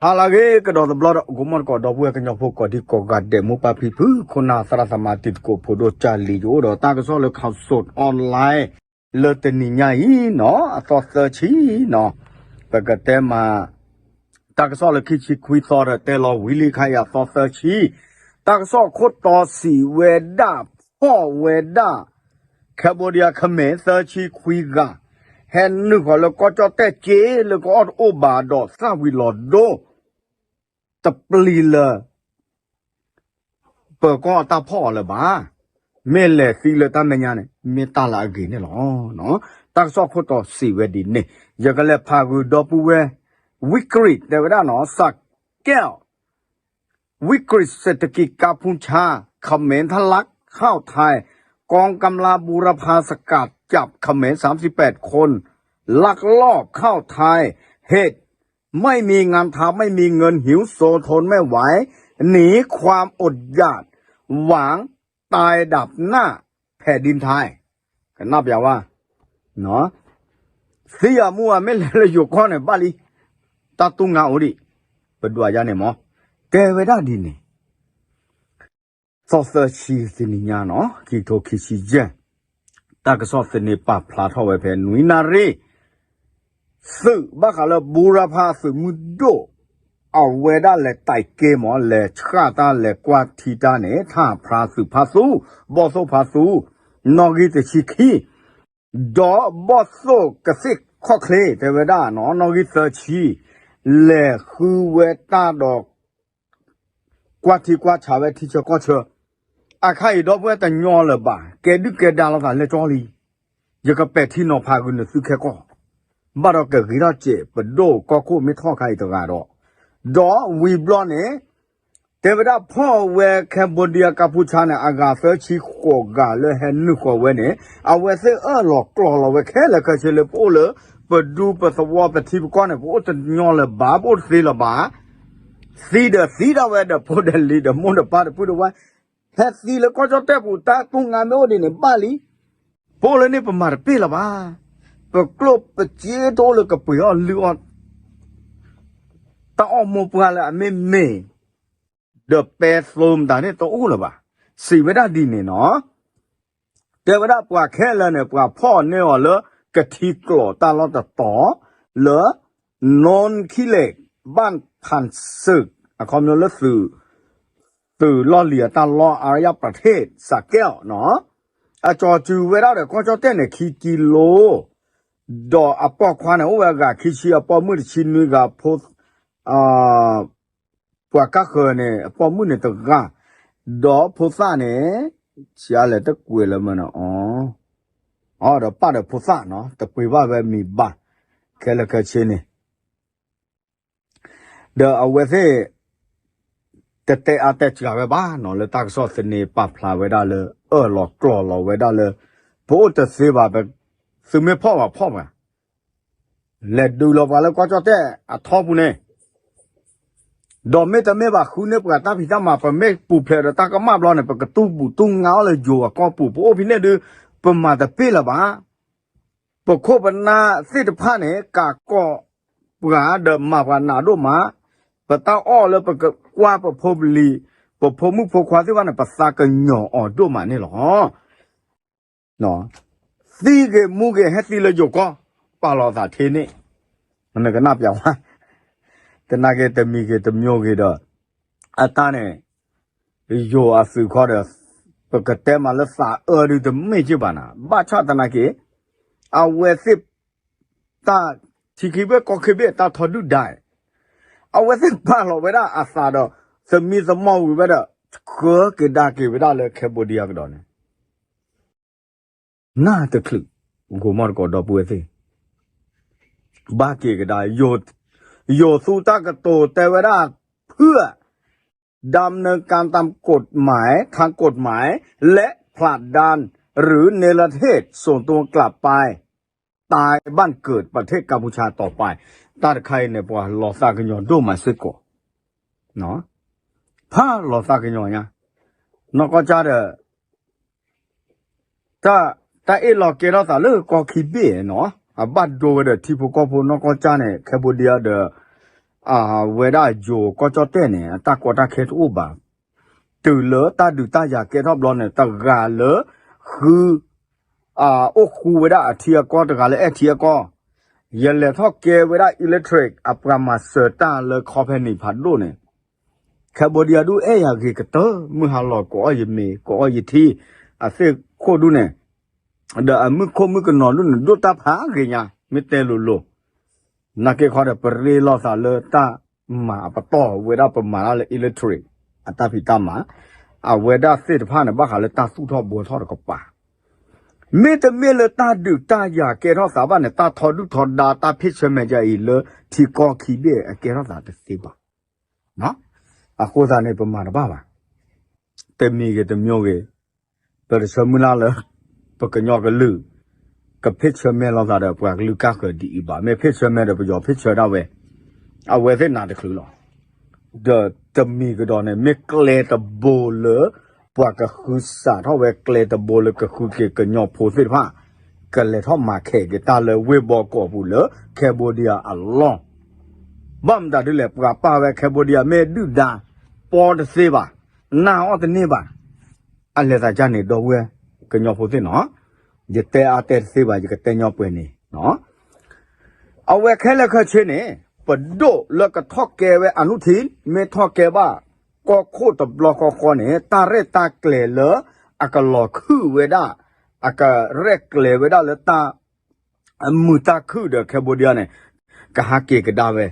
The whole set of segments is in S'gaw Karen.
ဟါလၢအဂ့ၤကဒီးတဘျီဒီး ဂီၤမီၢ်တကိး ဒီပုၢ်ဝဲၢ်ကညီဖိ ကိးဒံကိးဂၤဒဲး မိၢ်ပၢ်ဖံဖု ခိၣ်နၢ်သရၣ်သမါ တံၤသကိးဖိဒိၣ် ကၢ်လံၤ ယအိၣ်ဒီးတၢ်ကစီၣ်လၢ Khaosod Online လၢတနံၤညါအံၤနီၤ အသီသၢဆံနီၤ ပကတဲမး တၢ်ကစီၣ်လၢခံဆံခွံသီဒီး တဲလီၤဝံၤလံခါအံၤ အသီသၢဆံ တၢ်ကစီၣ်အခိၣ်တီစံးဝဲဒၣ် ဖီၣ်ဝဲဒၣ် Cambodia ခမဲာ်သၢဆံခွံဂၤ ဟဲနုာ်ဃီၤလၢကီၢ်ကၠီၣ်တဲၣ်က့ လၢကအိၣ်တအိၣ်ဘၣ်ဒီးသၣ်ဝံၤလီၤဒိ တပျံၤလၢ ပၢၤကီၢ်အတၢ်ဖီၣ်အီၤလၢၤဘၣ်. မ့ၢ်လဲၤသံလၢတၢ်မဲာ်ညါန့ၣ် မ့ၢ်တၢ်လၢအဂ့ၤန့ၣ်လီၤ. တၢ်ကစီၣ်ခိၣ်တီစံးဝဲဒ်န့ၣ် ယကလဲၤဖးဂုာ်ဒီပုၢ်ဝဲၢ် ဝံကရံး တဲဝဲဒၣ်နီၤ စးကဲၣ် วิกฤตเศรษฐกิจกัมพูชา เขมรทะลักเข้าไทย กองกำลังบูรพาสกัดจับเขมร สามสิบแปดคน ลักลอบเข้าไทย เหตุ ไม่มีงานทำ ไม่มีเงิน หิวโซ ทนไม่ไหว หนีความอดอยาก หวังตายดับหน้าแผ่นดินไทย ကနၣ်ပျးဝဲ သံအမူအမ့ၢ်လဲၤလၢယိၤကီၢ်န့ၣ်ဘၣ်လံ တၢ်တူၢ်ငါအိၣ်ဒံး ပဒွးယါန့ၣ်မး တဲဝဲဒၣ်ဒ်န့ၣ် သီသၢဆံတနံၤညါနီၤ ခံကထိခံဆံယဲၢ် တၢ်ကစီၣ်သန့ပာ်ဖျါထီၣ်ဝဲဖဲ နွံနၣ်ရံၣ် သုးဘၣ်ဃးလၢ ဘူရဖးသုးမုၢ်ဒိၣ် အဝဲဒၣ်လဲၤတၢ်က့မး လဲၤဆှၣ်တၢ်လဲၤကွၢ်ထံတၢ်န့ၣ် ထၣ်ဖျါသုးဖးသူ ဘီၣ်သိၣ်ဖးသူ နီၣ်ဂံၢ်တဆံခံ ဒီးဘီၣ်သိၣ်ကသ့ၣ်ခီၣ်ချ့ တဲဝဲဒၣ်နီၤ နီၣ်ဂံၢ်သၢဆံ လဲၤဃုဝဲတၢ်ဒီး ကွၢ်ထံကွၢ်ဆးဝဲထံဆၢကီၢ်ဆၢ အခါအံၤဒီပုၢ်ဝဲၢ်တညီလၢၤဘၣ် ကဲဒုၣ်ကဲဒါလိာ်သးလၢကၠီလံ ယကပဲာ်ထံနီၤဖးဂုာ်နသုခဲကီၢ် ဘၣ်ဒီးကဂ့ၤထီၣ်စဲး ပဒိၣ်ကီၢ်ခိၣ်မ့ၢ်ထီၣ်ခါအံၤတဂၤဒီး ဒီးဝံၤဘျီန့ၣ် တဲဝဲဒၣ်ဖီၣ်ဝဲ Cambodia ကၢ်ဖူဆါန့ၣ် အဂၤသၢဆံဃိးဂၤလၢဟဲနုာ်ဃီၤဝဲန့ၣ် အဝဲသ့ၣ်အၢၣ်လီၤကျိၤလီၤဝဲခဲလၢာ်ခဲဆ့လၢပအိၣ်လၢ ပဒူပသဝီပထံပကီၢ်န့ၣ် ပအိၣ်တညီလၢၤဘၣ် ပအိၣ်တသ့လၢၤဘၣ် သံဒီးသံဒၣ်ဝဲဒီးဖိဒီးလံၤဒီးမိၢ်ဒီးပၢ်ဒီးပုၢ်ဒီးဝဲၢ် ဟဲသံလၢကီၢ်ကၠီၣ်တဲၣ်ပူၤ တၢ်တူၢ်ငါမ့ၢ်အိၣ်ဒ်န့ၣ်ဘၣ်လံ ပအိၣ်လၢန့ၣ်ပမၤတပ့ၢ်လၢၤဘၣ် ပကျိၣ်ပစ့တအိၣ်လၢကပှ့ၤအီၣ်လုၢ်အီၣ် တၢ်အီၣ်မိၢ်ပှၢ်လၢအမ့ၢ်မ့ၢ် ဒီးပဲသိမတၤန့ၣ်တအိၣ်လၢၤဘၣ် စံးဝဲဒၣ်ဒ်န့ၣ်နီၤ တဲဝဲဒၣ်ပှၤခဲလၢာ်န့ၣ် ပှၤဖီၣ်န့ၢ်အီၤလၢ ကထံကျိးတၢ်လီၢ်တတီၤ လၢ နွန်ခံလဲၣ် ဘၣ်ဖၣ်စၢၣ် အခီပညီလၢ သုးလီၢ်လံၤအတၢ်လီၢ် အါရယၣ်ပြထ့ၣ် စးကဲၣ်နီၤ အကၠီၤစုၤဝဲဒၣ်ဒီးကီၢ်ကၠီၣ်တဲၣ်န့ၣ် ခံကံလိ ဒီးအပိာ်ခွါန့ၣ် အိၣ်ဝဲအဂၤခံဆံ အပိာ်မုၣ်တဆံနွံဂၤ ဖိ ပှၤကၢ်ဃၢၤန့ၣ် အပိာ်မုၣ်န့ၣ်တဂၤ, ဒီးဖိသၣ်န့ၣ် ဆံးအါလဲၣ်တကွဲးလၢမနုၤအီၤ, အဒီးပၢ်ဒီးဖိသၣ်နီၤ တပှ့ၤဘၣ်ဝဲမံၤဘၣ်, ခဲလၢာ်ခဲဆ့န့ၣ် ဒီးအဝဲသ့ၣ် တတဲအါတဲစှၤဝဲဘၣ်နီၤ လၢတၢ်ကစီၣ်သန့ပာ်ဖျါဝဲဒၣ်လၢ အၢၣ်လီၤကျီၢ်လီၤဝဲဒၣ်လၢ ပအိၣ်တသ့ဘၣ်, သုမ့ၢ်ဖီၣ်ဘၣ်ဖီၣ်ဘၣ် လဲၤဒုးလီၤပှၤလၢကီၢ်ကၠီၣ်တဲၣ်အထီပူၤန့ၣ်, ဒီးမ့တမ့ၢ်ဘၣ်ဃုန့ၢ်ပှၤတၢ်ဖံးတၢ်မၤ ပမ့ၢ်ပူၤဖျဲးဒီးတၢ်ကမၣ်ဘျီန့ၣ် ပကတူၢ်ဘူၣ်တူၢ်ငါအီၤလၢယိၤအကီၢ်ပူၤ, ပအိၣ်ဖဲန့ၣ်ဒုး ပမၤတပ့ၢ်လၢၤဘၣ်. ပခိၣ်ပနၢ်သ့ၣ်တဖၣ်န့ၣ် ကးကီးပှၤဒီးမၤပှၤနးဒိၣ်မး, ပတၢ်အီၣ်လၢပကကွၢ်ပဖိပလံၤ ပဖိမုၣ်ဖိခွါသ့ၣ်တဖၣ်န့ၣ် ပသးကညီၤအီၤဒိၣ်မးန့ၣ်လီၤ. သံဂ့ၤမူဂ့ၤ ဟဲသံလၢယိၤကီၢ် ပာ်လီၤသးထဲန့ၣ်, နကနၣ်ပျးဝဲ, တနာ်က့ၤတမံၤဂ့ၤတမံၤဂ့ၤဒီး အတၢ်န့ၣ် ယိၤအသုးခီဒီး ပကတဲမးလၢသးအၢဒုးတမ့ၢ်က့ၢ်ဘၣ်နၤ, ဘၣ်ဆၣ်သနာ်က့ၤ အဝဲသ့ၣ် တၢ်ထံခံဘ့ၣ်ကီၢ်ခံဘ့ၣ် တၢ်ထီဒုၣ်ဒါ, အဝဲသ့ၣ်ပာ်လီၤဝဲဒၣ်အသးဒီး သမံသမိးဝံၤဝဲဒီး ဆှၢက့ၤဒါက့ၤဝဲဒၣ်လၢ Cambodia ကဒီးန့ၣ် နၢ်တချုး ဂိၤမီၢ်တကိးဒီပုၢ်ဝဲၢ်သ့ၣ်, ဘၣ်က့ၤကဒါ, ယိၤသူတၢ်ကတိၤတဲဝဲဒၣ် เพื่อดำเนินการตามกฎหมาย ทางกฎหมาย และผลักดัน หรือเนรเทศส่งตัวกลับไป ตายบ้านเกิดประเทศกัมพูชาต่อไป, တၢ်တခါအံၤန့ၣ် ပှၤလီၤသးကညီၤဒိၣ်မးစ့ၢ်ကီး ဖးလီၤသးကညီၤညါ, နီၢ်ကီၢ်ကၠၢ်ဒီး တၢ်အ့ၣ်လိာ်ကဲထီၣ်သးလၢကီၢ်ခံဘ့ၣ်နီၤ, အဘၣ်ဒိဝဲဒီးထံဖိကီၢ်ဖိနီၢ်ကီၢ်ကၠၢ်န့ၣ် Cambodia ဒီး အဝဲဒၣ်ယိၤကီၢ်ကၠီၣ်တဲၣ်န့ၣ် အတၢ်ကီတၢ်ခဲတအိၣ်ဘၣ်. တုၤလၢတၢ်ဒုးတၢ်ယၤကဲထီၣ်ဘျီန့ၣ် တဂၤလၢ ဃု အိၣ်ဃူဝဲဒၣ်အထံအကီၢ် တဂၤလၢအဲၣ်ထံအကီၢ်, ယလဲၤထီၣ်ကဲဝဲဒၣ် electric အပှၤမၤစၢၤတၢ်လၢ company ဖးဒိၣ်န့ၣ် Cambodia ဒုးအဲၣ်ယၤဂ့ၤကတၢၢ် မုၢ်ဟါလီၤ ကအီၣ်ယမ့ၤ ကအီၣ်ယထံ အသ့ၣ်ခိၣ်ဒုးန့ၣ် ဒီးအမုၢ်ခိၣ်မုၣ်ကနီၤဒုးန့ၣ် ဒိၣ်တၢ်ဖးဂ့ၤညါ မ့ၢ်တဲလိၤလိၤ နာ်က့ခီဒီး ပရ့လိာ်သးလၢတၢ်မၤအပတီၢ်ဝဲဒၣ်ပမၤတၢ်လၢ electric အတၢ်ဖံးတၢ်မၤ, အဝဲဒၣ်သ့ၣ်တဖၣ်န့ၣ် ဘၣ်ဃးလၢတၢ်သူၣ်ထီၣ်ဘှီထီၣ်တကပၤ, မ့တမ့ၢ်လၢတၢ်ဒုးတၢ်ယၤကဲထီၣ်သးဘၣ်န့ၣ် တၢ်ထီဒုၣ်ထီဒါ တၢ်ဖ့ၣ်ဆၢမဲာ်ယၤအံၤလၢထံကီၢ်ခံဘ့ၣ်အကဲထီၣ်သးတသ့ဘၣ်. အဃိသတးန့ၣ် ပမၤတဘၣ်ဘၣ်. တမံၤဂ့ၤတမံၤဂ့ၤ ပတဆၢမုၢ်လၢ်လၢ ပကညီကလုာ် ကဖ့ၣ်ဆၢမဲာ်လိာ်သးဒီးပှၤကလုာ်ကၢ်ဃၢၤဒ်အံၤဘၣ်. မ့ၢ်ဖ့ၣ်ဆၢမဲာ်ဒီးပယီၤဖ့ၣ်ဆၢဒၣ်ဝဲ အဝဲသ့ၣ်နးတချုးလီၤ. ဒီးတမံၤကဒီးန့ၣ် မ့ၢ်ကျဲတဘိလၢ ပှၤကဃုစးထီၣ်ဝဲကျဲတဘိလၢကဃုက့ၤကညီဖိသ့ၣ်တဖၣ် ကလဲၤထီၣ်မၤခဲးက့ၤတၢ်လၢဝ့ၢ်ဘီကီးပူၤလၢ Cambodia အလီၢ် ဘၣ်မတၤဒ်လဲၣ် ပှၤပာ်ဝဲ Cambodia မ့ၢ်ဒုၣ်ဒါ ပီတသ့ဘၣ်, နၢ်အီၣ်တန့ၢ်ဘၣ်. အလဲၤသးဒ်န့ၣ် ဒီပုၢ်ဝဲၢ်ကညီဖိသ့ၣ်နီၤ, ယတဲအါတဲတသ့ဘၣ် ယကတဲညီပှဲၤန့ၣ်, အဝဲခဲလၢာ်ခဲဆ့န့ၣ် ပဒိၣ်လၢကထီၣ်ကဲဝဲအနုထံၣ် မ့ၢ်ထီၣ်ကဲဘၣ် ကီၢ်ခိၣ်တဘျီဃီဃီန့ၣ် တၢ်ရဲၣ်တၢ်ကျဲၤလၢ အကလီၤခုၣ်ဝဲဒၣ် အကရဲၣ်ကျဲၤဝဲဒၣ်လၢတၢ် အမုာ်တၢ်ခုၣ်ဒီး Cambodia န့ၣ် ကဟးက့ၤကဒါဝဲ,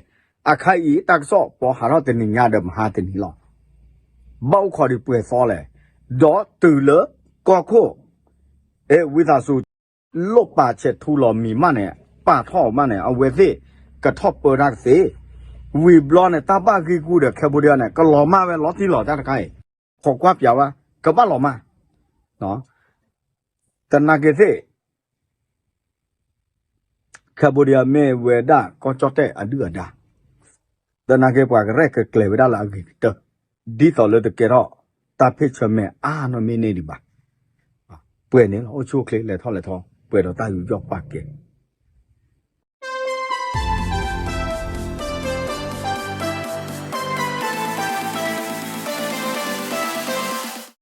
အခါအံၤ တၢ်ကစီၣ်ပီဟးထီၣ်တနံၤညါဒီးမဟါတနံၤလီၤ. ဘၣ်အိၣ်ခိးဒံးပှဲၤသီလဲၣ်, ဒီးတုၤလၢကီၢ်ခိၣ် အဲ ဝံသးစူၤ လိၣ်ပာ်ဆဲးထူလီၤမံၤမးန့ၣ် ပာ်ထီၣ်အီၤမးန့ၣ် အဝဲသ့ၣ်ကထီၣ်ပၢတၢ်ကသ့, ဝံၤဘျီန့ၣ် တၢ်ဘၣ်ဂ့ၢ်ဂူာ်ဒီး Cambodia န့ၣ် ကလီၤမၢ်ဝဲလီၤတံၢ်လီၤတၢ်တခါအံၤ, ခိးကွၢ်ပၠးဝဲ ကဘၣ်လီၤမၢ်, တနာ်က့ၤသ့ၣ် Cambodia မ့ၢ်ဝဲဒၣ်ကီၢ်ကၠီၣ်တဲၣ်အဒုၣ်အဒါ, တနာ်က့ၤပှၤကရဲၣ်ကကျဲၤဝဲဒၣ်လၢအဂ့ၤကတၢၢ်, ဒ်သိးလၢတကဲထီၣ် တၢ်ဖ့ၣ်ဆၢမဲာ်အါနီၢ်မ့ၢ်န့ၢ်ဒံးဘၣ်. ပှဲၤန့ၣ်လီၤ အိၣ်ဆူၣ်အိၣ်ချ့လဲၤထီၣ်လဲၤထီ ပှဲၤဒီးတၢ်ယူးယီၣ်ပာ်ကဲ